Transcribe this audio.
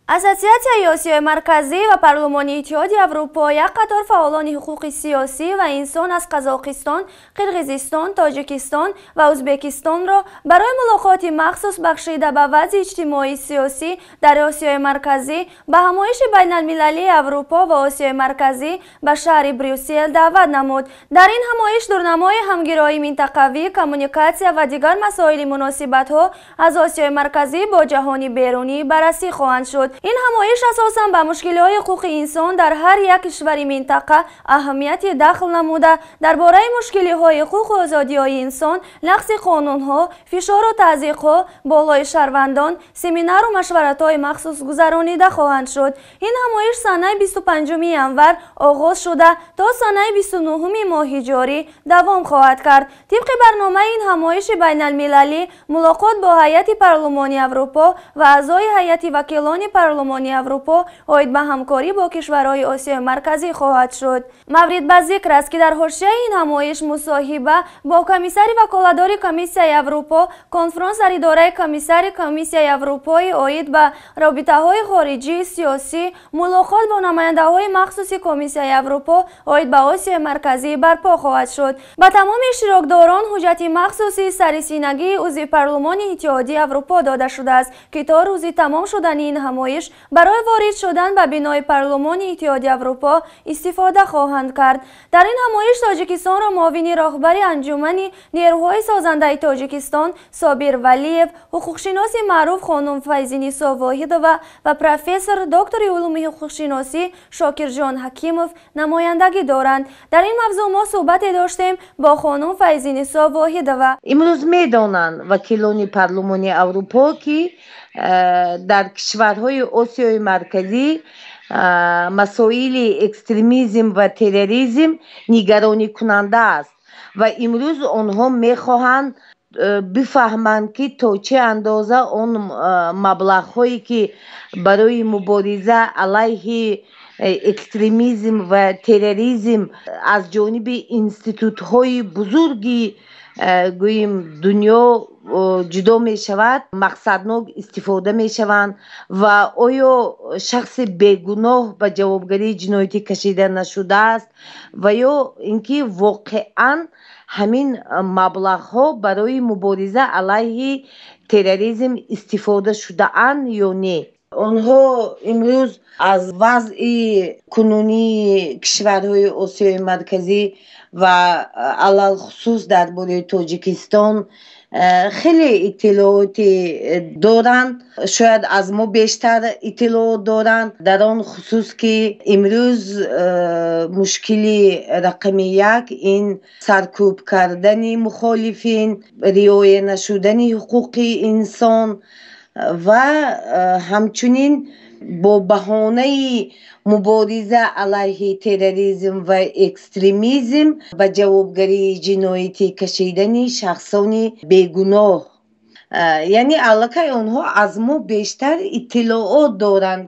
Ассотсиатсияи Осиёи Марказӣ ва Парлумони Иттиҳоди Аврупо як қатор фаъолони ҳуқуқи сиёсӣ ва инсон аз Қазоқистон, Қирғизистон, Тоҷикистон ва Ӯзбекистонро барои мулоқоти махсус бахшида ба вазъи иҷтимоӣ сиёсӣ дар Осиёи Марказӣ ба ҳамоиши байналмилалии Аврупо ва Осиёи Марказӣ ба шаҳри Брюссел даъват намуд. Дар ин ҳамоиш дурнамои ҳамгироии минтақавӣ, коммуникатсия ва дигар масоили муносибатҳо аз Осиёи Марказӣ бо ҷаҳони берунӣ баррасӣ хоҳанд шуд. Ин ҳамоиш асосан ба мушкилиҳои ҳуқуқи инсон дар ҳар як кишвари минтақа аҳамияти дахл намуда, дар бораи мушкилиҳои ҳуқуқу озодиҳои инсон, нақзи қонунҳо, фишору таъзиқҳо болои шаҳрвандон, семинару машваратҳои махсус гузаронида хоҳанд шуд. Ин ҳамоиш санаи 25 январ оғоз шуда, то санаи 29 моҳи ҷорӣ давом хоҳад кард. Тибқи барномаи ин ҳамоиши байналмилалӣ, мулоқот бо ҳайати Парлумони Аврупо ва аъзои ҳайати вакилони Парлумони Аврупо оид ба ҳамкорӣ бо кишварҳои Осиёи Марказӣ хоҳад шуд. Маврид ба зикр аст, ки дар ҳошияи ин ҳамоиш мусоҳиба бо комиссари ваколатдори Комиссияи Аврупо, конфронс дар идораи комиссари Комиссияи Аврупои оид ба робитаҳои хориҷии сиёсӣ, мулоқот бо намояндаҳои махсуси Комиссияи Аврупо оид ба Осиёи Марказӣ барпо хоҳад шуд. Ба тамоми иштирокдорон ҳуҷҷати махсуси сарисинагии узви Парлумони Иттиҳодии Аврупо дода шудааст, ки то рӯзи тамом шудани ин ҳамоиш барои ворид шудан ба бинои Парлумони Иттиҳоди Аврупо истифода хоҳанд кард. Дар ин ҳамоиш Тоҷикистонро муовини роҳбари Анҷумани нерӯҳои созандаи Тоҷикистон Собир Валиев, ҳуқуқшиноси маъруф хонум Файзинисо Воҳидова ва профессор, доктори улуми ҳуқуқшиносӣ Шокирҷон Ҳакимов намояндагӣ доранд. Дар ин мавзӯъ мо суҳбате доштем бо хонум Файзинисо Воҳидова. Имрӯз медонанд вакилони Парлумони Аврупо, ки дар кишварҳои Осиёи Марказӣ масоили экстремизм ва терроризм нигаронӣкунанда аст ва имрӯз онҳо мехоҳанд бифаҳманд, ки то чӣ андоза он маблағҳое, ки барои мубориза алайҳи экстремизм ва терроризм аз ҷониби институтҳои бузурги, гӯем, дунё ҷудо мешавад, мақсаднок истифода мешаванд ва оё шахси бегуноҳ ба ҷавобгарии ҷиноятӣ кашида нашудааст ва ё ин ки воқеан ҳамин маблағҳо барои мубориза алайҳи терроризм истифода шудаанд ё не. Онҳо имрӯз аз вазъи кунунии кишварҳои Осиёи Марказӣ ва алалхусус дар бораи Тоҷикистон хеле иттилооте доранд, шояд аз мо бештар иттилоот доранд дар он хусус, ки имрӯз мушкили рақами як ин саркӯб кардани мухолифин, риоя нашудани ҳуқуқи инсон ва ҳамчунин бо баҳонаи мубориза алайҳи терроризм ва экстремизм ба ҷавобгарии ҷиноятӣ кашидани шахсони бегуноҳ. Яъне аллакай онҳо аз мо бештар иттилоот доранд.